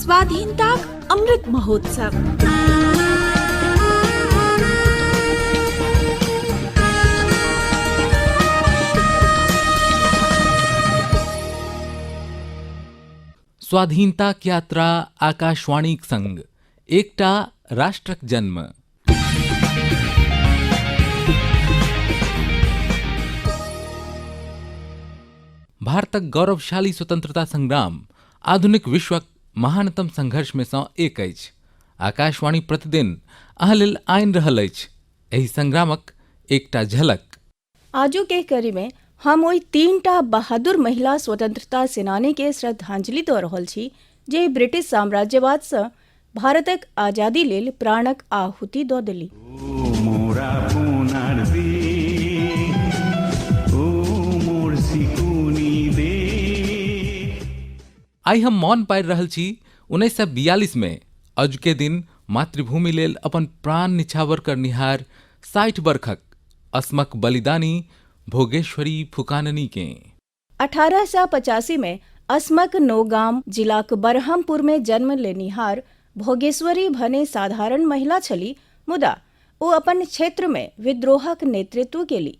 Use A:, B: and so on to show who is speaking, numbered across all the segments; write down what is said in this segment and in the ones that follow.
A: स्वाधीनताक अमृत महोत्सव।
B: स्वाधीनताक यात्रा आकाशवाणीक संग एकटा राष्ट्रक जन्म। भारतक गौरवशाली स्वतंत्रता संग्राम आधुनिक विश्वक महानतम संघर्ष में सँ एक अछि। आकाशवाणी प्रतिदिन अहाँ लेल आनि रहल अछि एहि संग्रामक एकटा झलक।
C: आजुक एहि कड़ी में हम ओहि तीनटा बहादुर महिला स्वतंत्रता सेनानी के श्रद्धांजलि दऽ रहल छी जे ब्रिटिश साम्राज्यवाद सँ भारतक आजादी लेल प्राणक आहुति दऽ देली।
B: आइ हम मौन पारि रहल छी 1942 में अजुके दिन मातृभूमि लेल अपन प्राण निछावर करनिहार 60 बरखक असमक बलिदानी भोगेश्वरी फुकाननी केँ।
C: 1885 मे असमक नौगाम जिलाक बरहमपुर मे जन्म लेनिहार भोगेश्वरी भने साधारण महिला छली, मुदा ओ अपन क्षेत्र मे विद्रोहक नेतृत्व केली।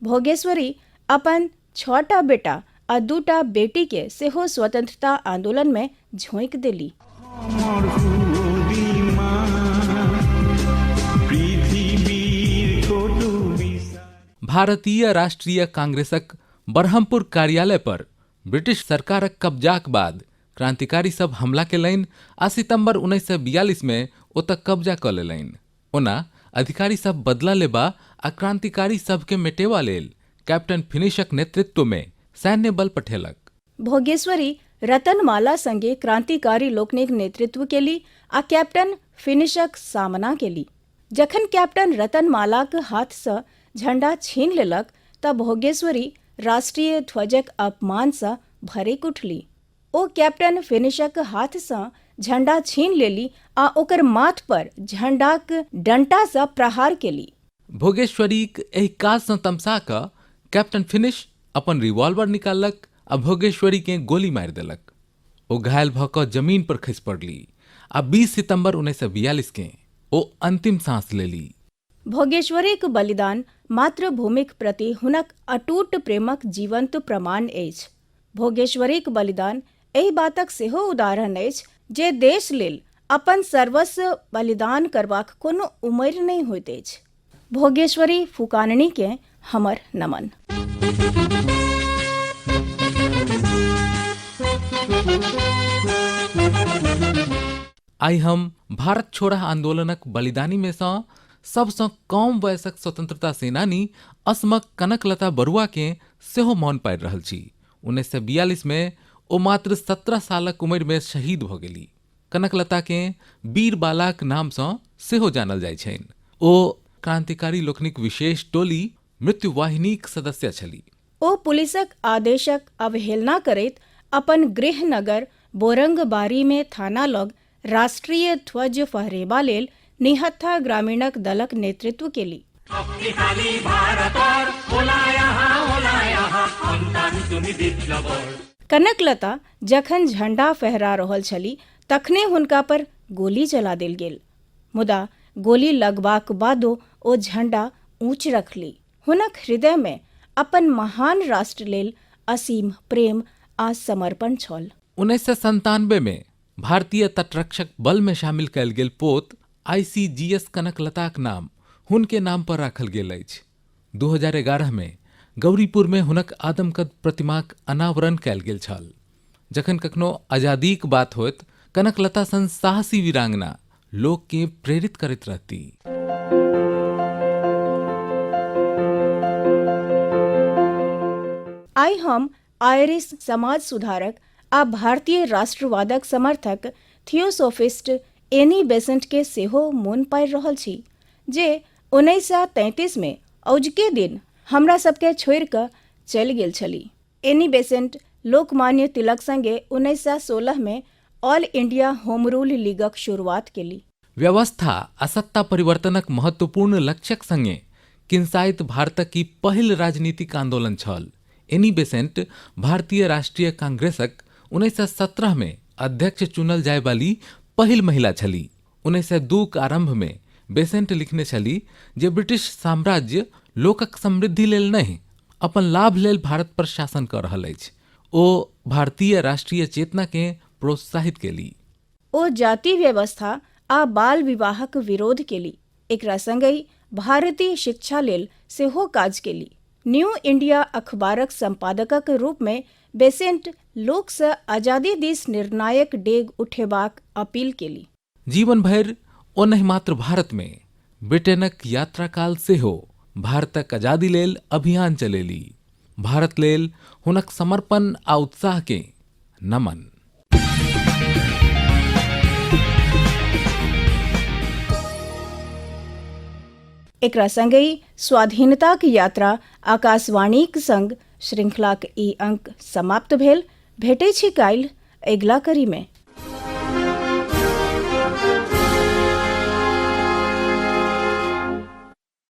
C: भोगेश्वरी अपन 6टा बेटा आ 2टा बेटी के सेहो स्वतंत्रता आंदोलन मे झोंकि देली।
B: भारतीय राष्ट्रीय कांग्रेसक बरहमपुर कार्यालय पर ब्रिटिश सरकारक कब्जाक बाद क्रांतिकारी सब हमला केलनि आ सितंबर 1942 मे ओतऽ कब्जा कऽ लेलनि। ओना अधिकारी सब बदला लेबा आ क्रांतिकारी सबके मेटेबा लेल कैप्टन फिनिशक नेतृत्व मे सैन्य बल पठेलक।
C: भोगेश्वरी रतनमाला संगे क्रांतिकारी लोकनिक नेतृत्व केली आ कैप्टन फिनिशक सामना केली। जखन कैप्टन रतनमालाक हाथसँ झंडा छीन लेलक तऽ भोगेश्वरी राष्ट्रीय ध्वजक अपमानसँ भड़कि उठली। ओ कैप्टन फिनिशक हाथसँ झंडा छीन लेली आ ओकर माथ पर झंडाक डंटासँ प्रहार केली।
B: भोगेश्वरीक एहि काजसँ तमसा कऽ कैप्टन फिनिश अपन रिवॉल्वर निकाललक आ भोगेश्वरीकेँ गोली मारि देलक। ओ घायल भऽ कऽ जमीन पर खसि पड़ली आ 20 सितंबर 1942 केँ ओ अंतिम सांस लेली।
C: भोगेश्वरीक बलिदान मातृभूमिक प्रति हुनक अटूट प्रेमक जीवंत प्रमाण अछि। भोगेश्वरीक बलिदान एहि बातक सेहो उदाहरण अछि जे देश लेल अपन सर्वस्व बलिदान करबाक कोनो उमरि नहि होइत अछि। भोगेश्वरी फुकाननी केँ हमर नमन।
B: आइ हम भारत छोड़ा आंदोलनक बलिदानी में सँ सबसँ कम वयसक स्वतंत्रता सेनानी असमक कनकलता बरुआ के सेहो मौन पारि रहल छी। 1942 में ओ मात्र 17 सालक उम्र में शहीद भऽ गेली। कनकलता के वीर बालाक नाम सँ सेहो जानल जाइ छनि। ओ क्रांतिकारी लोकनिक विशेष टोली मृत्युवाहिनीक सदस्य छली।
C: ओ पुलिसक आदेशक अवहेलना करैत अपन गृहनगर बोरंगबारीमे थाना लग राष्ट्रीय ध्वज फहरेबा लेल निहत्था ग्रामीणक दलक नेतृत्व केली। कनकलता जखन झंडा फहरा रहल छली तखने हुनका पर गोली चला देल गेल, मुदा गोली लगबाक बादो ओ झंडा ऊँच रखली। हुनक हृदय मे अपन महान राष्ट्र लेल असीम प्रेम आ समर्पण छल।
B: 1997 मे भारतीय तटरक्षक बल में शामिल कयल गेल पोत आईसीजीएस कनकलताक नाम हुनके नाम पर राखल गेल अछि। 2011 में गौरीपुर में हुनक आदमकद प्रतिमाक अनावरण कयल गेल छल। जखन कखनो आजादीक बात होयत, कनकलता सन साहसी वीरांगना लोक के प्रेरित करैत रहती।
C: आइ हम आयरिश समाज सुधारक आ भारतीय राष्ट्रवादक समर्थक थियोसोफिस्ट एनी बेसेंट के सेहो मोन पारि रहल छी जे 1933 मे औजके दिन हमरा सबके छोड़ि कऽ चलि गेल छली। एनी बेसेंट लोकमान्य तिलक संगे 1916 मे ऑल इंडिया होम रूल लीगक शुरुआत केली।
B: व्यवस्था आ सत्ता परिवर्तनक महत्वपूर्ण लक्ष्यक संगे किंसाइत भारतक ई पहिल राजनीतिक आंदोलन छल। एनी बेसेंट भारतीय राष्ट्रीय कांग्रेसक 1917 मे अध्यक्ष चुनल जायवाली पहिल महिला छलीह। 1902क आरम्भमे बेसेंट लिखने छलीह जे ब्रिटिश साम्राज्य लोकक समृद्धि लेल नहि, अपन लाभ लेल भारत पर शासन कऽ रहल अछि। ओ भारतीय राष्ट्रीय चेतनाकेँ प्रोत्साहित केली।
C: ओ जाति व्यवस्था आ बाल विवाहक विरोध केली। एकरा संगहि भारतीय शिक्षा लेल सेहो काज केली। न्यू इंडिया अखबारक संपादकक रूपमे बेसेंट लोकसँ आजादी दिस निर्णायक डेग उठेबाक अपील केली।
B: जीवन भरि ओ नहि मात्र भारतमे, ब्रिटेनक यात्राकाल सेहो भारतक आजादी लेल अभियान चलेली। भारत लेल हुनक समर्पण आ उत्साहकेँ नमन।
C: एकरा संगहि स्वाधीनताक यात्रा आकाशवाणीक संग श्रृंखलाक ई अंक समाप्त भेल। भेटै छी काल्हि अगिला कड़ी मे।